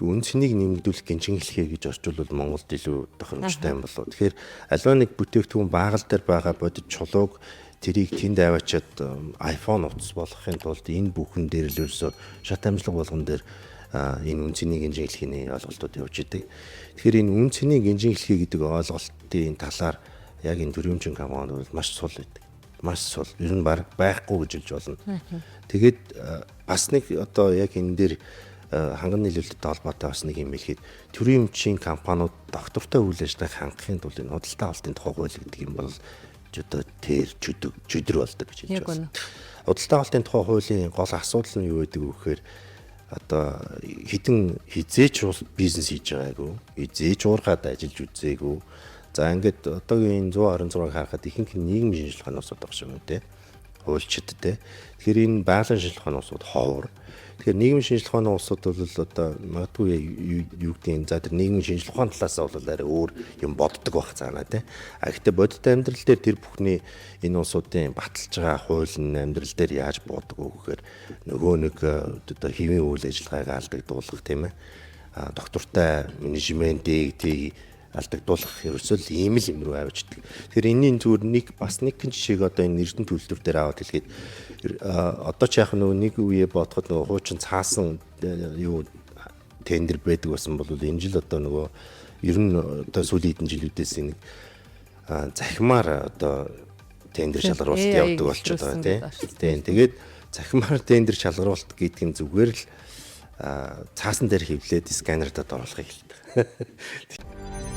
Үн цэнийг нэмэгдүүлэх гинжингэлхээ гэж орчуулвал Монголд илүү тохиромжтой юм болов. Тэгэхээр аливаа нэг бүтээгдэхүүн байгаль дээр байгаа бодит чулууг тэрийг тэнд аваачаад iPhone утас болгохын тулд энэ бүхэн дээр л ерөөсөө шат амжилт болгон дээр энэ үн цэний гинжингэлхийний ойлголтууд явж идэг. Тэгэхээр энэ үн цэний гинжингэлхий гэдэг ойлголтын талаар яг энэ төрийн компаниуд бол маш сул байдаг. Маш сул. Ер нь баг байхгүй гэж хэлж болно. Тэгээд бас нэг одоо яг энэ дээр ханган нийлүүлэлттэй холбоотой бас нэг юм хэлэхэд төрийн өмчийн компаниуд доктортой үйл ажиллагааг хангахын тулд энэ худалдаа авалтын тухай хууль гэдэг юм бол одоо тэр чөдөг чөдөр болдог гэж хэлж байна. Худалдаа авалтын тухай хуулийн гол асуудал нь юу гэдэг вэ гэхээр одоо хідэн хизээч бизнес хийж байгаагүй, хизээч уурхаад ажиллаж үзээгүй. За ингээд одоогийн 126-г харахад ихэнх нь нийгмийн шинжилгээ ухааны улсууд байгаа юм те. Хуульчид те. Тэгэхээр энэ байгалийн шинжилгээ ухааны улсууд ховор. Тэгэхээр нийгмийн шинжилгээ ухааны улсууд бол одоо магадгүй юу гэдгийг за тэр нийгмийн шинжилгээ ухааны талаас нь бол арай өөр юм боддог байх цаанаа те. А гэхдээ бодит амьдрал дээр тэр бүхний энэ улсуудын баталж байгаа хууль нь амьдрал дээр яаж буудаг вэ гэхээр нөгөө нэг одоо хэвийн үйл ажиллагааг алдагдуулах тийм ээ. Доктортай менежментийг тийг алдагдуулах ерөөсөө л ийм л юм руу авчдаг. Тэгэхээр энэний зүгээр нэг бас нэг жишээг одоо энэ эрдэнэ төлтөр дээр аваад хэлэхэд одоо ч яг нөгөө нэг үе бодоход нөгөө хуучин цаасан юу тендер байдаг байсан бол энэ жил одоо нөгөө ер нь одоо сүүлийн хэдэн жилүүдээс нэг захимаар одоо тендер шалгаруулалт явдаг болчиход байгаа тийм. Тэгээд захимаар тендер шалгаруулалт гэдэг нь зүгээр л цаасан дээр хевлээд сканердад оруулахыг хэлдэг.